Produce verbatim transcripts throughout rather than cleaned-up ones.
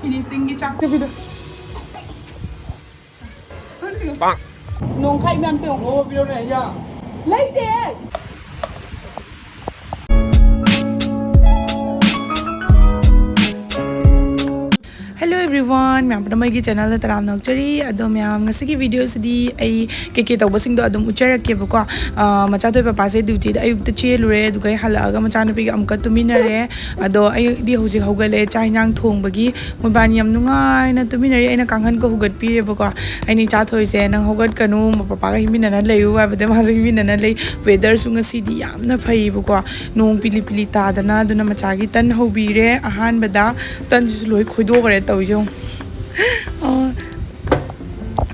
ꯐꯤꯅꯤꯁꯤꯡꯒꯤ ꯆꯥꯛ ꯆꯥꯕꯤꯗꯣ꯫ ꯅꯣꯡꯈꯥꯏ ꯃꯌꯥꯝꯁꯦ ꯌꯦꯡꯉꯣ꯫ ꯂꯩꯇꯦ꯫ Hello everyone, ꯃꯌꯥꯝ ꯄꯨꯝꯅꯃꯛꯀꯤ ꯆꯦꯅꯦꯜꯗ ꯇꯔꯥꯝꯅ ꯑꯣꯛꯆꯔꯤ꯫ ꯑꯗꯣ ꯃꯌꯥꯝ, ꯉꯁꯤꯒꯤ ꯚꯤꯗꯤꯑꯣꯁꯤꯗꯤ ꯑꯩ ꯀꯩꯀꯩ ꯇꯧꯕꯁꯤꯡꯗꯣ ꯑꯗꯨꯝ ꯎꯠꯆꯔꯛꯀꯦꯕꯀꯣ꯫ ꯑꯥ, ꯃꯆꯥꯊꯣꯏ ꯄꯄꯥꯁꯦ ꯗ꯭ꯌꯨꯇꯤꯗ ꯑꯌꯨꯛꯇ ꯆꯦꯜꯂꯨꯔꯦ, ꯑꯗꯨꯒ ꯑꯩ ꯍꯜꯂꯛꯑꯒ ꯃꯆꯥꯅꯨꯄꯤꯒ ꯑꯃꯨꯛꯀ ꯇꯨꯃꯤꯟꯅꯔꯦ꯫ ꯑꯗꯣ ꯑꯩꯗꯤ ꯍꯧꯖꯤꯛ ꯍꯧꯒꯠꯂꯛꯑꯦ, ꯆꯥꯛ ꯏꯟꯖꯥꯡ ꯊꯣꯡꯕꯒꯤ꯫ ꯃꯣꯏꯕꯥꯅꯤ ꯌꯥꯝ ꯅꯨꯡꯉꯥꯏꯅ ꯇꯨꯃꯤꯟꯅꯔꯤ꯫ ꯑꯩꯅ ꯀꯥꯡꯈꯟꯒ ꯍꯨꯒꯠꯄꯤꯔꯦꯕꯀꯣ꯫ ꯑꯩꯅ ꯏꯆꯥ ꯊꯣꯏꯁꯦ, "ꯅꯪ ꯍꯧꯒꯠꯀꯅꯨ, ꯄꯄꯥꯒ ꯍꯤꯡꯃꯤꯟꯅꯅ ꯂꯩꯌꯨ" ꯍꯥꯏꯕꯗ ꯃꯥꯁꯨ ꯍꯤꯡꯃꯤꯟꯅꯅ ꯂꯩ꯫ ꯋꯦꯗꯔꯁꯨ ꯉꯁꯤꯗꯤ ꯌꯥꯝꯅ ꯐꯩꯌꯦꯕꯀꯣ, ꯅꯣꯡ ꯄꯤꯂꯤ ꯄꯤꯂꯤ ꯇꯥꯗꯅ꯫ ꯑꯗꯨꯅ ꯃꯆꯥꯒꯤ ꯇꯟ ꯍꯧꯕꯤꯔꯦ꯫ ꯑꯍꯥꯟꯕꯗ ꯇꯟꯁꯤꯁꯨ ꯂꯣꯏ ꯈꯣꯏꯗꯣꯛꯈ꯭ꯔꯦ ꯇꯧꯔꯤꯁꯦ ꯌꯦꯡꯉꯣ꯫ ꯑꯥ,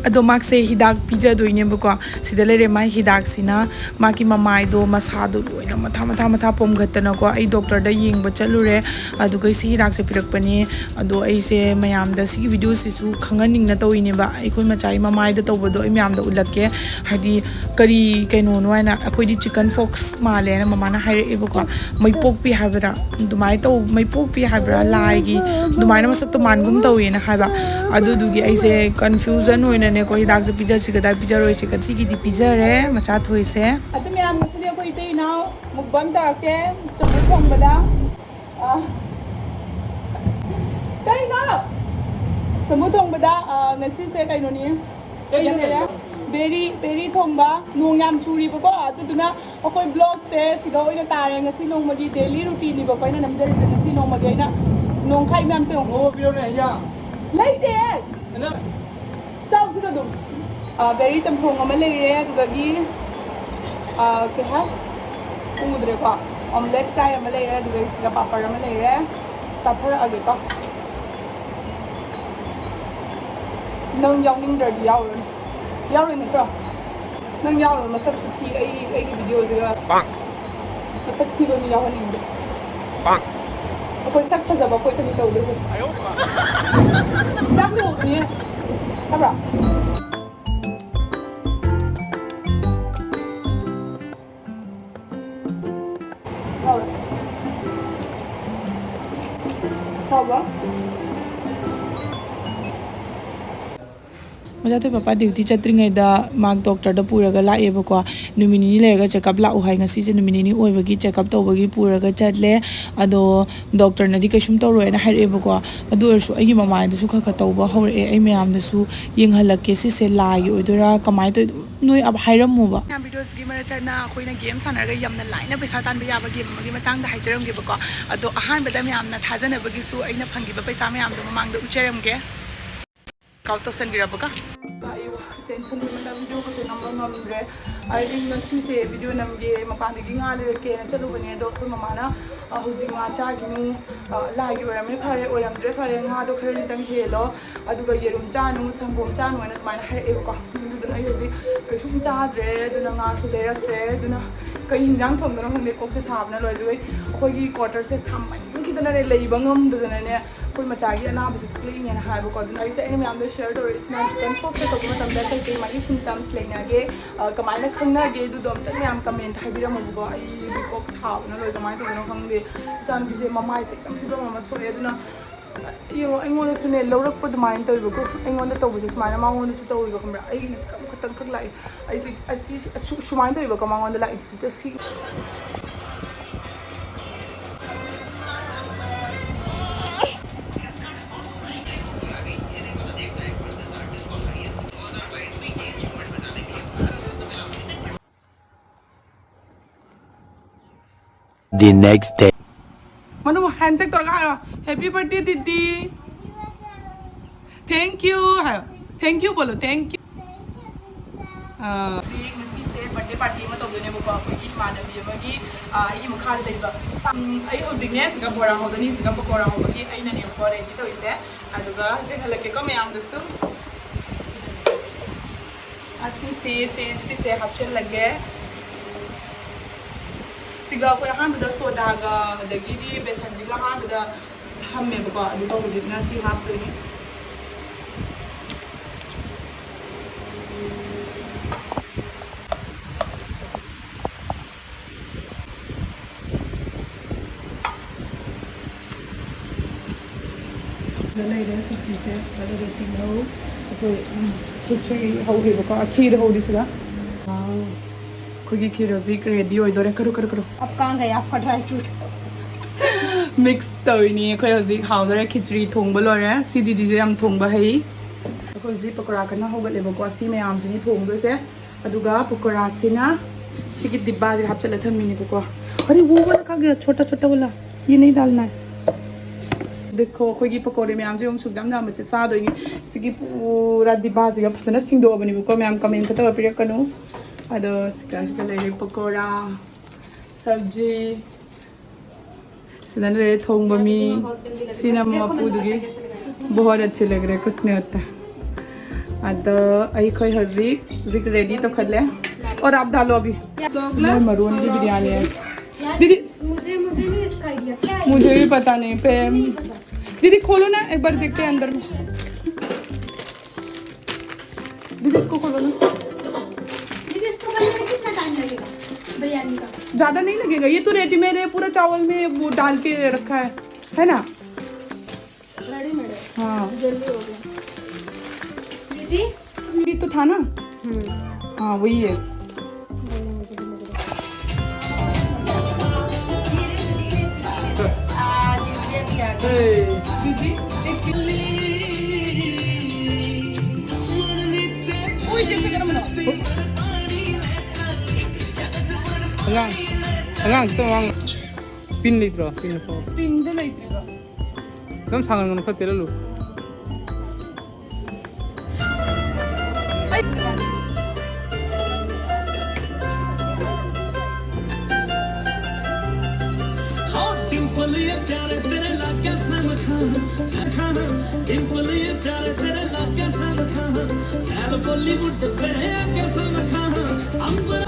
ꯑꯗꯣ ꯃꯥꯁꯦ ꯍꯤꯗꯥꯛ ꯄꯤꯖꯗꯣꯏꯅꯦꯕꯀꯣ꯫ ꯁꯤꯗ ꯂꯩꯔꯦ ꯃꯥꯏ ꯍꯤꯗꯥꯛꯁꯤꯅ꯫ ꯃꯥꯒꯤ ꯃꯃꯥꯏꯗꯣ, ꯃꯁꯥꯗꯣ ꯂꯣꯏꯅ ꯃꯊꯥ, ꯃꯊꯥ, ꯃꯊꯥ ꯄꯣꯝꯈꯠꯇꯅꯀꯣ, ꯑꯩ ꯗꯣꯛꯇꯔꯗ ꯌꯦꯡꯕ ꯆꯠꯂꯨꯔꯦ꯫ ꯑꯗꯨꯒ ꯁꯤ ꯍꯤꯗꯥꯛꯁꯦ ꯄꯤꯔꯛꯄꯅꯦ꯫ ꯑꯗꯣ ꯑꯩꯁꯦ ꯃꯌꯥꯝꯗ ꯁꯤꯒꯤ ꯚꯤꯗꯤꯑꯣꯁꯤꯁꯨ ꯈꯪꯍꯟꯅꯤꯡꯅ ꯇꯧꯔꯤꯅꯦꯕ꯫ ꯑꯩꯈꯣꯏ ꯃꯆꯥꯒꯤ ꯃꯃꯥꯏꯗ ꯇꯧꯕꯗꯣ ꯑꯩ ꯃꯌꯥꯝꯗ ꯎꯠꯂꯛꯀꯦ꯫ ꯍꯥꯏꯗꯤ ꯀꯔꯤ ꯀꯩꯅꯣꯅꯣ ꯍꯥꯏꯅ꯫ ꯑꯩꯈꯣꯏꯗꯤ ꯆꯤꯀꯟ ꯐꯣꯛꯁ ꯃꯥꯜꯂꯦꯅ ꯃꯃꯥꯅ ꯍꯥꯏꯔꯛꯑꯦꯕꯀꯣ꯫ ꯃꯩꯄꯣꯛꯄꯤ ꯍꯥꯏꯕꯗ ꯑꯗꯨꯃꯥꯏꯅ ꯇꯧ, ꯃꯩꯄꯣꯛꯄꯤ ꯍꯥꯏꯕ꯭ꯔꯥ, ꯂꯥꯏꯒꯤ ꯑꯗꯨꯃꯥꯏꯅ ꯃꯁꯛꯇꯣ ꯃꯥꯟꯒꯨꯝ ꯇꯧꯋꯦꯅ ꯍꯥꯏꯕ꯫ ꯑꯗꯨꯗꯨꯒꯤ ꯑꯩꯁꯦ ꯀꯟꯐ꯭ꯌꯨꯖꯟ ꯑꯣꯏꯅꯅꯦꯀꯣ, ꯍꯤꯗꯥꯛꯁꯦ ꯄꯤꯖꯁꯤ ꯀꯗꯥꯏ ꯄꯤꯖꯔꯣꯏꯁꯤ ꯀꯟꯁꯤꯒꯤꯗꯤ ꯄꯤꯖꯔꯦ ꯃꯆꯥ ꯊꯣꯏꯁꯦ꯫ ꯑꯗꯨ ꯃꯌꯥꯝ, ꯉꯁꯤꯗꯤ ꯑꯩꯈꯣꯏ ꯏꯇꯩ ꯏꯅꯥꯎ ꯃꯨꯛꯕꯥꯡ ꯇꯧꯔꯛꯀꯦ꯫ ꯆꯝꯐꯨꯠ ꯊꯣꯡꯕꯗ, ꯑ, ꯀꯩꯅꯣ? ꯆꯝꯐꯨꯠ ꯊꯣꯡꯕꯗ, ꯑ, ꯉꯁꯤꯁꯦ ꯀꯩꯅꯣꯅꯤ? ꯀꯩꯅꯣ, ꯀꯩꯅꯣ? ꯕꯦꯔꯤ, ꯕꯦꯔꯤ ꯊꯣꯡꯕ꯫ ꯅꯣꯡ ꯌꯥꯝ ꯆꯨꯔꯤꯕꯀꯣ, ꯑꯗꯨꯗꯨꯅ ꯑꯩꯈꯣꯏ ꯕ꯭ꯂꯣꯒꯁꯦ ꯁꯤꯗ ꯑꯣꯏꯅ ꯇꯥꯔꯦ꯫ ꯉꯁꯤ ꯅꯣꯡꯃꯒꯤ ꯗꯦꯂꯤ ꯔꯨꯇꯤꯟꯅꯤꯕꯀꯣ ꯑꯩꯅ ꯅꯝꯖꯔꯤꯁꯦ꯫ ꯉꯁꯤ ꯅꯣꯡꯃꯒꯤ ꯑꯩꯅ ꯅꯣꯡꯈꯥꯏ ꯃꯌꯥꯝꯁꯦ ꯌꯦꯡꯉꯣ꯫ ꯂꯩꯇꯦ꯫ ꯆꯥꯎꯁꯤꯗ ꯑꯗꯨꯝ꯫ ꯑ, ꯕꯦꯔꯤ ꯆꯝꯊꯣꯡ ꯑꯃ ꯂꯩꯔꯦ, ꯑꯗꯨꯗꯒꯤ, ꯑ, ꯀꯩ ꯍꯥꯏ? ꯎꯗ꯭ꯔꯦꯀꯣ꯫ ꯑꯣꯝꯂꯦꯠ ꯐ꯭ꯔꯥꯏ ꯑꯃ ꯂꯩꯔꯦ, ꯑꯗꯨꯗꯒꯤ ꯁꯤꯗ ꯄꯥꯄꯔ ꯑꯃ ꯂꯩꯔꯦ꯫ ꯆꯥꯊꯔꯛꯑꯒꯦꯀꯣ꯫ ꯅꯪ ꯌꯥꯎꯅꯤꯡꯗ꯭ꯔꯗꯤ ꯌꯥꯎꯔꯨꯔꯅꯨ꯫ ꯌꯥꯎꯔꯣꯏ ꯅꯠꯇ꯭ꯔꯣ? ꯅꯪ ꯌꯥꯎꯔꯨꯔꯅꯨ, ꯃꯁꯛꯁꯨ ꯊꯤ꯫ ꯑꯩ, ꯑꯩꯒꯤ ꯚꯤꯗꯤꯑꯣꯁꯤꯒ ꯃꯁꯛ ꯊꯤꯕ ꯃꯤ ꯌꯥꯎꯍꯟꯅꯤꯡꯗꯦ꯫ ꯑꯩꯈꯣꯏ ꯁꯛ ꯐꯖꯕ ꯑꯩꯈꯣꯏ ꯈꯛꯇꯅꯤ ꯇꯧꯗꯣꯏꯁꯦ꯫ ꯆꯥꯛ ꯂꯩꯍꯧꯕꯅꯤ꯫ ꯈꯪꯕ꯭ꯔꯥ? ꯍꯥꯎꯔꯦ꯫ ꯃꯆꯥꯊꯣꯏ ꯄꯄꯥ ꯗ꯭ꯌꯨꯇꯤ ꯆꯠꯇ꯭ꯔꯤꯉꯩꯗ ꯃꯥ ꯗꯣꯛꯇꯔꯗ ꯄꯨꯔꯒ ꯂꯥꯛꯑꯦꯕꯀꯣ꯫ ꯅꯨꯃꯤꯠ ꯅꯤꯅꯤ ꯂꯩꯔꯒ ꯆꯦꯛꯑꯞ ꯂꯥꯛꯎ ꯍꯥꯏ꯫ ꯉꯁꯤꯁꯦ ꯅꯨꯃꯤꯠ ꯅꯤꯅꯤ ꯑꯣꯏꯕꯒꯤ ꯆꯦꯛꯑꯞ ꯇꯧꯕꯒꯤ ꯄꯨꯔꯒ ꯆꯠꯂꯦ꯫ ꯑꯗꯣ ꯗꯣꯛꯇꯔꯅꯗꯤ ꯀꯩꯁꯨꯝ ꯇꯧꯔꯣꯏꯅ ꯍꯥꯏꯔꯛꯑꯦꯕꯀꯣ꯫ ꯑꯗꯨ ꯑꯣꯏꯔꯁꯨ ꯑꯩꯒꯤ ꯃꯃꯥꯏꯗꯁꯨ ꯈꯔ ꯈꯔ ꯇꯧꯕ ꯍꯧꯔꯛꯑꯦ꯫ ꯑꯩ ꯃꯌꯥꯝꯗꯁꯨ ꯌꯦꯡꯍꯜꯂꯛꯀꯦ꯫ ꯁꯤꯁꯦ ꯂꯥꯏꯒꯤ ꯑꯣꯏꯗꯣꯏꯔꯥ, ꯀꯃꯥꯏꯅ ꯇꯧ-, ꯅꯣꯏ ꯑꯞ ꯍꯥꯏꯔꯝꯃꯣꯕ꯫ ꯃꯌꯥꯝ ꯚꯤꯗꯤꯑꯣꯁꯤꯒꯤ ꯃꯔꯛꯇꯅ ꯑꯩꯈꯣꯏꯅ ꯒꯦꯝ ꯁꯥꯟꯅꯔꯒ ꯌꯥꯝꯅ ꯂꯥꯏꯅ ꯄꯩꯁꯥ ꯇꯥꯟꯕ ꯌꯥꯕ ꯒꯦꯝ ꯑꯃꯒꯤ ꯃꯇꯥꯡꯗ ꯍꯥꯏꯖꯔꯝꯒꯦꯕꯀꯣ꯫ ꯑꯗꯣ ꯑꯍꯥꯟꯕꯗ ꯃꯌꯥꯝꯅ ꯊꯥꯖꯅꯕꯒꯤꯁꯨ ꯑꯩꯅ ꯐꯪꯈꯤꯕ ꯄꯩꯁꯥ ꯃꯌꯥꯝꯗꯣ ꯃꯃꯥꯡꯗ ꯎꯠꯆꯔꯝꯒꯦ꯫ ꯀꯥꯎꯟ ꯇꯧꯁꯟꯕꯤꯔꯕꯒ? ꯑꯩ ꯇꯦꯟꯁꯟꯒꯤ ꯃꯇꯥꯡ ꯚꯤꯗꯤꯑꯣꯒꯁꯦ ꯅꯝꯕ ꯉꯝꯗ꯭ꯔꯦ꯫ ꯑꯩ ꯉꯁꯤꯁꯦ ꯚꯤꯗꯤꯑꯣ ꯅꯝꯒꯦ ꯃꯄꯥꯟꯗꯒꯤ ꯉꯥ ꯂꯩꯔꯛꯀꯦꯅ ꯆꯠꯂꯨꯕꯅꯦ, ꯑꯗꯣ ꯑꯩꯈꯣꯏ ꯃꯃꯥꯅ, "ꯑ, ꯍꯧꯖꯤꯛ ꯉꯥ ꯆꯥꯈꯤꯅꯨ, ꯑ, ꯂꯥꯏꯒꯤ ꯑꯣꯏꯔꯝꯃꯦ ꯐꯔꯦ, ꯑꯣꯏꯔꯝꯗ꯭ꯔꯦ ꯐꯔꯦ, ꯉꯥꯗꯣ ꯈꯔ ꯈꯤꯇꯪ ꯍꯦꯜꯂꯣ, ꯑꯗꯨꯒ ꯌꯦꯔꯨꯝ ꯆꯥꯅꯨ, ꯁꯪꯒꯣꯝ ꯆꯥꯅꯨ" ꯍꯥꯏꯅ ꯑꯗꯨꯃꯥꯏꯅ ꯍꯥꯏꯔꯛꯑꯦꯕꯀꯣ꯫ ꯑꯗꯨꯗꯨꯅ ꯑꯩ ꯍꯧꯖꯤꯛ ꯀꯩꯁꯨꯝ ꯆꯥꯗ꯭ꯔꯦ, ꯑꯗꯨꯅ ꯉꯥꯁꯨ ꯂꯩꯔꯛꯇ꯭ꯔꯦ꯫ ꯑꯗꯨꯅ ꯀꯩ ꯍꯤꯟꯖꯥꯡ ꯊꯣꯡꯗꯣꯏꯅꯣ ꯈꯪꯗꯦ, ꯀꯣꯛꯁꯦ ꯁꯥꯕꯅ ꯂꯣꯏ꯫ ꯑꯗꯨꯒ ꯑꯩꯈꯣꯏꯒꯤ ꯀ꯭ꯋꯥꯇꯔꯁꯦ ꯁꯥꯃꯟꯈꯤꯗꯅꯅꯦ, ꯂꯩꯕ ꯉꯝꯗꯗꯅꯅꯦ, ꯑꯩꯈꯣꯏ ꯃꯆꯥꯒꯤ ꯑꯅꯥꯕꯁꯨ ꯊꯣꯛꯂꯛꯏꯅꯦꯅ ꯍꯥꯏꯕꯀꯣ꯫ ꯑꯗꯨꯅ ꯑꯩꯁꯦ ꯑꯩꯅ ꯃꯌꯥꯝꯗ ꯁꯤꯌꯔ ꯇꯧꯔꯛꯏꯁꯤꯅ ꯆꯤꯀꯟ ꯄꯣꯛꯁꯦ ꯇꯧꯕ ꯃꯇꯝꯗ ꯀꯩ ꯀꯩ ꯃꯥꯒꯤ ꯁꯤꯝꯇꯝꯁ ꯂꯩꯅꯒꯦ, ꯑ, ꯀꯃꯥꯏꯅ ꯈꯪꯅꯒꯦ, ꯑꯗꯨꯗꯣ ꯑꯝꯇꯪ ꯃꯌꯥꯝ ꯀꯃꯦꯟꯇ ꯍꯥꯏꯕꯤꯔꯝꯃꯣꯕꯀꯣ꯫ ꯑꯩꯗꯤ ꯀꯣꯛ ꯁꯥꯕꯅ ꯂꯣꯏ, ꯀꯃꯥꯏꯅ ꯇꯧꯗꯣꯏꯅꯣ ꯈꯪꯗꯦ꯫ ꯏꯆꯥꯅꯨꯄꯤꯁꯦ ꯃꯃꯥꯏꯁꯦ ꯈꯤꯇꯪ ꯐꯤꯕꯝ ꯑꯃ ꯁꯣꯛꯑꯦ꯫ ꯑꯗꯨꯅ ꯌꯦꯡꯉꯣ, ꯑꯩꯉꯣꯟꯗꯁꯨꯅꯦ ꯂꯧꯔꯛꯄ ꯑꯗꯨꯃꯥꯏꯅ ꯇꯧꯋꯦꯕꯀꯣ꯫ ꯑꯩꯉꯣꯟꯗ ꯇꯧꯕꯁꯦ ꯁꯨꯃꯥꯏꯅ ꯃꯉꯣꯟꯗꯁꯨ ꯇꯧꯋꯦꯕ, ꯈꯪꯕ꯭ꯔꯥ? ꯑꯩꯒꯤꯅ ꯁꯤꯀꯝ ꯈꯛꯇꯪ ꯈꯛ ꯂꯥꯛꯑꯦ꯫ ꯑꯩꯁꯦ ꯑꯁꯤ ꯑꯁꯨ-, ꯁꯨꯃꯥꯏꯅ ꯇꯧꯋꯦꯕꯀꯣ ꯃꯉꯣꯟꯗ ꯂꯥꯛꯏꯗꯨꯁꯨ꯫ ꯁꯤ The next day. ꯃꯅꯨ, ꯍꯦꯟꯁꯦꯛ ꯇꯧꯔꯒ ꯍꯥꯏꯔꯣ, "Happy birthday, ꯗꯤꯗꯤ꯫ Thank you" ꯍꯥꯏꯌꯣ꯫ "Thank you" ꯕꯣꯂꯣ, "Thank you"꯫ ꯑꯥ꯫ ꯉꯁꯤꯁꯦ ꯕꯥꯔꯗꯦ ꯄꯥꯔꯇꯤ ꯑꯃ ꯇꯧꯗꯣꯏꯅꯦꯕꯀꯣ, ꯑꯩꯈꯣꯏꯒꯤ ꯏꯃꯥꯟꯅꯕꯤ ꯑꯃꯒꯤ, ꯑꯥ, ꯑꯩꯒꯤ ꯃꯈꯥꯗ ꯂꯩꯕ꯫ ꯎꯝ, ꯑꯩ ꯍꯧꯖꯤꯛꯅꯦ ꯁꯤꯗ ꯕꯣꯔꯥ ꯍꯧꯗꯣꯏꯅꯤ, ꯁꯤꯗ ꯄꯀꯣꯔꯥ ꯍꯧꯕꯒꯤ ꯑꯩꯅꯅꯦꯕꯀꯣ ꯔꯦꯗꯤ ꯇꯧꯔꯤꯁꯦ꯫ ꯑꯗꯨꯒ ꯆꯦꯟꯍꯜꯂꯛꯀꯦꯀꯣ ꯃꯌꯥꯝꯗꯨꯁꯨ꯫ ꯑꯁꯤꯁꯦ, ꯁꯦ, ꯁꯤꯁꯦ ꯍꯥꯞꯆꯤꯜꯂꯒꯦ꯫ ꯁꯤꯒ ꯑꯩꯈꯣꯏ ꯑꯍꯥꯟꯕꯗ ꯁꯣꯗꯥꯒ ꯑꯗꯒꯤꯗꯤ ꯕꯦꯁꯟꯁꯤꯒ ꯑꯍꯥꯟꯕꯗ ꯊꯝꯃꯦꯕꯀꯣ, ꯑꯗꯨꯒ ꯍꯧꯖꯤꯛꯅ ꯁꯤ ꯍꯥꯞꯇꯣꯏꯅꯤ꯫ ꯂꯩꯔꯦ ꯁꯤꯡꯖꯨꯁꯦ꯫ ꯁꯤꯗ ꯂꯩꯔꯦ ꯇꯤꯜꯍꯧ, ꯑꯩꯈꯣꯏ, ꯎꯝ, ꯈꯦꯆ꯭ꯔꯤ ꯍꯧꯔꯤꯕꯀꯣ, ꯈꯤꯔ ꯍꯧꯔꯤ ꯁꯤꯗ꯫ ꯑꯩꯈꯣꯏꯒꯤ ꯈꯤꯔ ꯍꯧꯖꯤꯛ ꯔꯦꯗꯤ ꯑꯣꯏꯗꯣꯔꯦ꯫ ꯀꯔꯨ, ꯀꯔꯨ, ꯀꯔꯨ꯫ अब कहाँ गए आपका ड्राई फ्रूट? ꯃꯤꯛꯁ ꯇꯧꯔꯤꯅꯤ ꯑꯩꯈꯣꯏ ꯍꯧꯖꯤꯛ꯫ ꯍꯥꯎꯗꯣꯔꯦ, ꯈꯦꯆ꯭ꯔꯤ ꯊꯣꯡꯕ ꯂꯣꯏꯔꯦ꯫ ꯁꯤ ꯗꯤꯗꯤꯁꯦ ꯌꯥꯝ ꯊꯣꯡꯕ ꯍꯩ꯫ ꯑꯩꯈꯣꯏ ꯍꯧꯖꯤꯛ ꯄꯀꯣꯔꯥ ꯀꯟꯅ ꯍꯧꯒꯠꯂꯦꯕꯀꯣ꯫ ꯁꯤ ꯃꯌꯥꯝꯁꯤꯅꯤ ꯊꯣꯡꯗꯣꯏꯁꯦ꯫ ꯑꯗꯨꯒ ꯄꯀꯣꯔꯥꯁꯤꯅ ꯁꯤꯒꯤ ꯗꯤꯕꯥꯁꯤꯗ ꯍꯥꯞꯆꯤꯜꯂ ꯊꯝꯃꯤꯅꯦꯕꯀꯣ꯫ ꯑꯔꯦ, ꯋꯣ ꯋꯥꯂꯥ ꯀꯍꯥ ꯒꯌꯥ? ꯁꯣꯇꯥ ꯁꯣꯇꯥ ꯋꯥꯂꯥ꯫ ꯌꯦ ꯅꯍꯤ ꯗꯥꯜꯅꯥ ꯍꯥꯏ꯫ ꯗꯦꯈꯣ, ꯑꯩꯈꯣꯏꯒꯤ ꯄꯀꯣꯔꯤ ꯃꯌꯥꯝꯁꯦ ꯑꯃꯨꯛ ꯁꯨꯛꯌꯥꯝ ꯌꯥꯝꯕꯁꯦ ꯆꯥꯗꯣꯏꯅꯤ꯫ ꯁꯤꯒꯤ ꯄꯨꯔꯥ ꯗꯤꯕꯥꯁꯤꯒ ꯐꯖꯅ ꯁꯤꯡꯗꯣꯛꯑꯕꯅꯤꯕꯀꯣ ꯃꯌꯥꯝ, ꯀꯃꯦꯟ ꯈꯛꯇ ꯄꯤꯔꯛꯀꯅꯨ꯫ ꯑꯗꯣ ꯁꯤꯒ ꯂꯩꯔꯦ ꯄꯀꯣꯔꯥ, ꯁꯕꯖꯤ, ꯁꯤꯗ ꯂꯩꯔꯦ ꯊꯣꯡꯕ ꯃꯤ꯫ ꯁꯤꯅ ꯃꯄꯨꯗꯨꯒꯤ꯫ बहुत अच्छे लग रहे हैं, कुछ नहीं होता। ꯑꯗꯣ ꯑꯩꯈꯣꯏ ꯍꯧꯖꯤꯛ, ꯍꯧꯖꯤꯛ ꯔꯦꯗꯤ ꯇꯧꯈꯠꯂꯦ꯫ और आप डालो अभी। ꯃꯣꯏ ꯃꯔꯣꯟꯒꯤ ꯕꯤꯔꯌꯥꯅꯤ ꯍꯥꯏ꯫ दीदी, मुझे, मुझे नहीं इसका आइडिया क्या है? मुझे भी पता नहीं। पे दीदी, खोलो ना, एक बार देखते हैं अंदर में। दीदी, इसको खोलो ना। दीदी, इसको बनने में कितना टाइम लगेगा बिरयानी का? ज़्यादा नहीं लगेगा, ये तो रेडीमेड है, पूरा चावल में वो डाल के रखा है, है ना? रेडीमेड है। हाँ। जल्दी हो गया। दीदी। ये तो था ना? हम्म। हाँ, वही है। वही मुझे भी लग रहा है। दीदी, एक मिनट। ꯑꯉꯥꯡ, ꯑꯉꯥꯡ ꯈꯤꯇꯪ ꯋꯥꯡ-, ꯄꯤꯟ ꯂꯩꯇ꯭ꯔꯣ? ꯄꯤꯟ ꯂꯧꯊꯣꯛꯑꯣ꯫ ꯄꯤꯟꯁꯦ ꯂꯩꯇ꯭ꯔꯤꯕ꯫ ꯈꯤꯇꯪ ꯁꯥꯡꯍꯟꯒꯅꯨ, ꯈꯔ ꯇꯦꯜꯍꯜꯂꯨ꯫ हाँ, डिंपल ये प्यारे तेरे लागे सनखा, सनखा, डिंपल ये प्यारे तेरे लागे सनखा, फैल बॉलीवुड तेरे आगे सनखा, अंबर।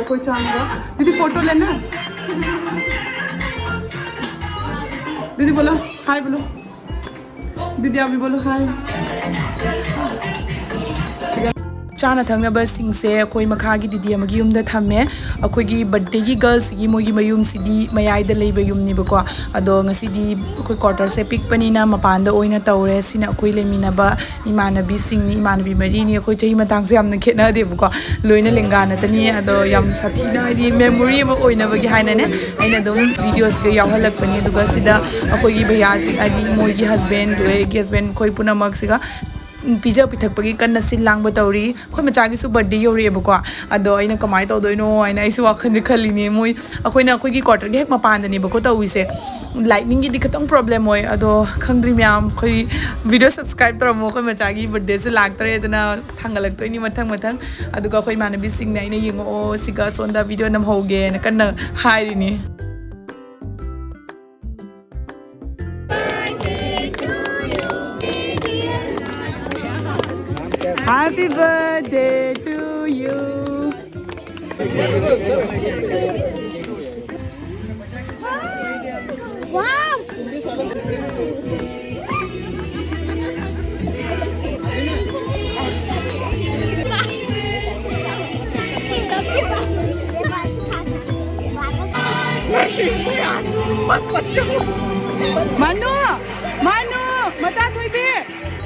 कोई चांद दीदी फोटो लेना। दीदी बोलो, हाय बोलो। दीदी आप भी बोलो, हाय। ꯆꯥꯅ ꯊꯛꯅꯕꯁꯤꯡꯁꯦ ꯑꯩꯈꯣꯏ ꯃꯈꯥꯒꯤ ꯗꯤꯗꯤ ꯑꯃꯒꯤ ꯌꯨꯝꯗ ꯊꯝꯃꯦ꯫ ꯑꯩꯈꯣꯏꯒꯤ ꯕꯔꯠꯗꯦꯒꯤ ꯒꯔꯜꯁꯤꯒꯤ ꯃꯣꯏꯒꯤ ꯃꯌꯨꯝꯁꯤꯗꯤ ꯃꯌꯥꯏꯗ ꯂꯩꯕ ꯌꯨꯝꯅꯦꯕꯀꯣ꯫ ꯑꯗꯣ ꯉꯁꯤꯗꯤ ꯑꯩꯈꯣꯏ ꯀ꯭ꯋꯥꯇꯔꯁꯦ ꯄꯤꯛꯄꯅꯤꯅ ꯃꯄꯥꯟꯗ ꯑꯣꯏꯅ ꯇꯧꯔꯦ꯫ ꯁꯤꯅ ꯑꯩꯈꯣꯏ ꯂꯩꯃꯤꯟꯅꯕ ꯏꯃꯥꯟꯅꯕꯤꯁꯤꯡꯅꯤ, ꯏꯃꯥꯟꯅꯕꯤ ꯃꯔꯤꯅꯤ꯫ ꯑꯩꯈꯣꯏ ꯆꯍꯤ ꯃꯇꯥꯡꯁꯨ ꯌꯥꯝꯅ ꯈꯦꯠꯅꯗꯦꯕꯀꯣ, ꯂꯣꯏꯅ ꯂꯦꯡꯒꯥ ꯅꯠꯇꯅꯤ꯫ ꯑꯗꯣ ꯌꯥꯝ ꯁꯥꯊꯤꯅ, ꯍꯥꯏꯗꯤ, ꯃꯦꯃꯣꯔꯤ ꯑꯃ ꯑꯣꯏꯅꯕꯒꯤ ꯍꯥꯏꯅꯅꯦ ꯑꯩꯅ ꯑꯗꯨꯝ ꯚꯤꯗꯤꯑꯣꯁꯤꯒ ꯌꯥꯎꯍꯜꯂꯛꯄꯅꯤ꯫ ꯑꯗꯨꯒ ꯁꯤꯗ ꯑꯩꯈꯣꯏꯒꯤ ꯚꯩꯌꯥꯁꯤ, ꯍꯥꯏꯗꯤ, ꯃꯣꯏꯒꯤ ꯍꯁꯕꯦꯟ, ꯑꯩꯒꯤ ꯍꯁꯕꯦꯟ, ꯑꯩꯈꯣꯏ ꯄꯨꯝꯅꯃꯛꯁꯤꯒ ꯄꯤꯖ ꯄꯤꯊꯛꯄꯒꯤ ꯀꯟꯅ ꯁꯤꯜ ꯂꯥꯡꯕ ꯇꯧꯔꯤ꯫ ꯑꯩꯈꯣꯏ ꯃꯆꯥꯒꯤꯁꯨ ꯕꯔꯠꯗꯦ ꯌꯧꯔꯛꯑꯦꯕꯀꯣ꯫ ꯑꯗꯣ ꯑꯩꯅ ꯀꯃꯥꯏꯅ ꯇꯧꯗꯣꯏꯅꯣ ꯍꯥꯏꯅ ꯑꯩꯁꯨ ꯋꯥꯈꯜꯁꯦ ꯈꯜꯂꯤꯅꯦ꯫ ꯃꯣꯏ, ꯑꯩꯈꯣꯏꯅ ꯑꯩꯈꯣꯏꯒꯤ ꯀ꯭ꯋꯥꯇꯔꯒꯤ ꯍꯦꯛ ꯃꯄꯥꯟꯗꯅꯦꯕꯀꯣ ꯇꯧꯔꯤꯁꯦ꯫ ꯂꯥꯏꯠꯅꯤꯡꯒꯤꯗꯤ ꯈꯤꯇꯪ ꯄ꯭ꯔꯣꯕ꯭ꯂꯦꯝ ꯑꯣꯏ꯫ ꯑꯗꯣ ꯈꯪꯗ꯭ꯔꯤ ꯃꯌꯥꯝ, ꯑꯩꯈꯣꯏ ꯚꯤꯗꯤꯑꯣ ꯁꯕꯁꯀ꯭ꯔꯥꯏꯕ ꯇꯧꯔꯝꯃꯣ꯫ ꯑꯩꯈꯣꯏ ꯃꯆꯥꯒꯤ ꯕꯔꯠꯗꯦꯁꯨ ꯂꯥꯛꯇꯔꯦ, ꯑꯗꯨꯅ ꯊꯥꯡꯒꯠꯂꯛꯇꯣꯏꯅꯤ ꯃꯊꯪ ꯃꯊꯪ꯫ ꯑꯗꯨꯒ ꯑꯩꯈꯣꯏ ꯏꯃꯥꯟꯅꯕꯤꯁꯤꯡꯅ ꯑꯩꯅ ꯌꯦꯡꯉꯛꯑꯣ ꯁꯤꯒ, ꯁꯣꯝꯗ ꯚꯤꯗꯤꯑꯣ ꯅꯝꯍꯧꯒꯦꯅ ꯀꯟꯅ ꯍꯥꯏꯔꯤꯅꯤ꯫ Happy birthday to you. Wow! मानो, मानो, मचा थोइबे।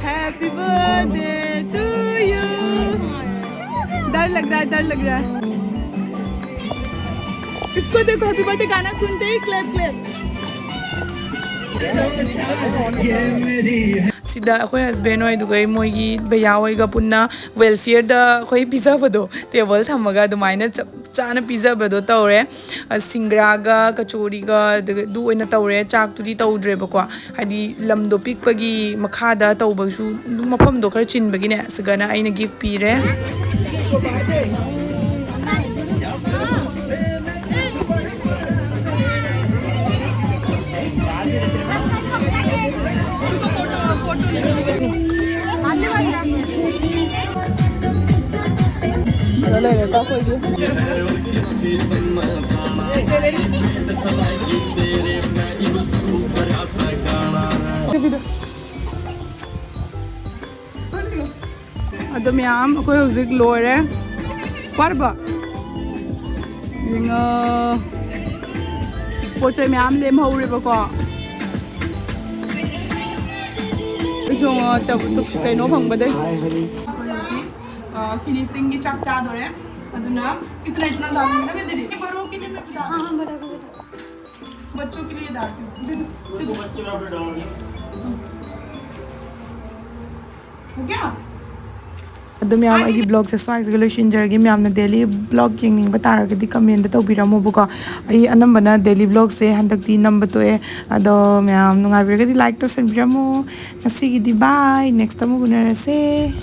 Happy birthday to you. डर लग रहा है, डर लग रहा है। इसको देखो, हैप्पी बर्थडे गाना सुनते ही क्लैप क्लैप। ꯁꯤꯗ ꯑꯩꯈꯣꯏ ꯍꯁꯕꯦꯟ ꯍꯣꯏ, ꯑꯗꯨꯒ ꯃꯣꯏꯒꯤ ꯚꯩꯌꯥ ꯍꯣꯏꯒ ꯄꯨꯟꯅ ꯋꯦꯜꯐꯤꯌꯔꯗ ꯑꯩꯈꯣꯏ ꯄꯤꯖꯕꯗꯣ, ꯇꯦꯕꯜ ꯊꯝꯃꯒ ꯑꯗꯨꯃꯥꯏꯅ ꯆꯞ ꯆꯥꯅ ꯄꯤꯖꯕꯗꯣ ꯇꯧꯔꯦ꯫ ꯑ, ꯁꯤꯡꯒ꯭ꯔꯥꯒ ꯀꯆꯣꯔꯤꯒ ꯑꯗꯨꯒ ꯑꯗꯨ ꯑꯣꯏꯅ ꯇꯧꯔꯦ꯫ ꯆꯥꯛꯇꯨꯗꯤ ꯇꯧꯗ꯭ꯔꯦꯕꯀꯣ, ꯍꯥꯏꯗꯤ ꯂꯝꯗꯣ ꯄꯤꯛꯄꯒꯤ ꯃꯈꯥꯗ ꯇꯧꯕꯁꯨ ꯑꯗꯨꯝ ꯃꯐꯝꯗꯣ ꯈꯔ ꯆꯤꯟꯕꯒꯤꯅꯦ, ꯁꯤꯒꯅ ꯑꯩꯅ ꯒꯤꯐ ꯄꯤꯔꯦ꯫ ꯑꯗꯣ ꯃꯌꯥꯝ, ꯑꯩꯈꯣꯏ ꯍꯧꯖꯤꯛ ꯂꯣꯏꯔꯦ꯫ ꯋꯥꯔꯕꯣ? ꯌꯦꯡꯉꯣ꯫ ꯄꯣꯠ ꯆꯩ ꯃꯌꯥꯝ ꯂꯦꯝꯍꯧꯔꯦꯕꯀꯣ꯫ ꯑꯩꯁꯨ, ꯑ, ꯇ-, ꯇ-, ꯀꯩꯅꯣ ꯐꯪꯕꯗꯩ꯫ ꯑ, finishingꯒꯤ ꯆꯥꯛ ꯆꯥꯗꯣꯔꯦ꯫ ꯑꯗꯨꯅ, ꯏꯇꯅ ꯏꯇꯅ ꯗꯥꯜ ꯃꯤꯅ ꯃꯦ ꯗꯦ ꯗꯤ꯫ ꯕꯔꯣ ꯀꯦ ꯂꯤꯌꯦ ꯃꯦ ꯗꯥꯜ꯫ ꯍꯥ, ꯍꯥ, ꯕꯔꯣ, ꯕꯔꯣ꯫ ꯕꯆꯣ ꯀꯦ ꯂꯤꯌꯦ ꯗꯥꯜ꯫ ꯗꯦ ꯗꯣ, ꯗꯦ ꯗꯣ꯫ ꯍꯣ ꯒꯌꯥ? ꯑꯗꯣ ꯃꯌꯥꯝ, ꯑꯩꯒꯤ vlogꯁꯦ ꯁ꯭ꯋꯥꯏꯁꯤꯒ ꯂꯣꯏꯁꯤꯟꯖꯔꯒꯦ꯫ ꯃꯌꯥꯝꯅ daily vlog ꯌꯦꯡꯅꯤꯡꯕ ꯇꯥꯔꯒꯗꯤ commentꯇ ꯇꯧꯕꯤꯔꯝꯃꯣꯕꯀꯣ꯫ ꯑꯩ ꯑꯅꯝꯕꯅ daily vlogꯁꯦ ꯍꯟꯗꯛꯇꯤ ꯅꯝꯕ ꯇꯣꯛꯑꯦ꯫ ꯑꯗꯣ ꯃꯌꯥꯝ ꯅꯨꯡꯉꯥꯏꯕꯤꯔꯒꯗꯤ like ꯇꯧꯁꯟꯕꯤꯔꯝꯃꯣ꯫ ꯉꯁꯤꯒꯤꯗꯤ bye, next ꯑꯃꯨꯛ ꯎꯅꯔꯁꯦ꯫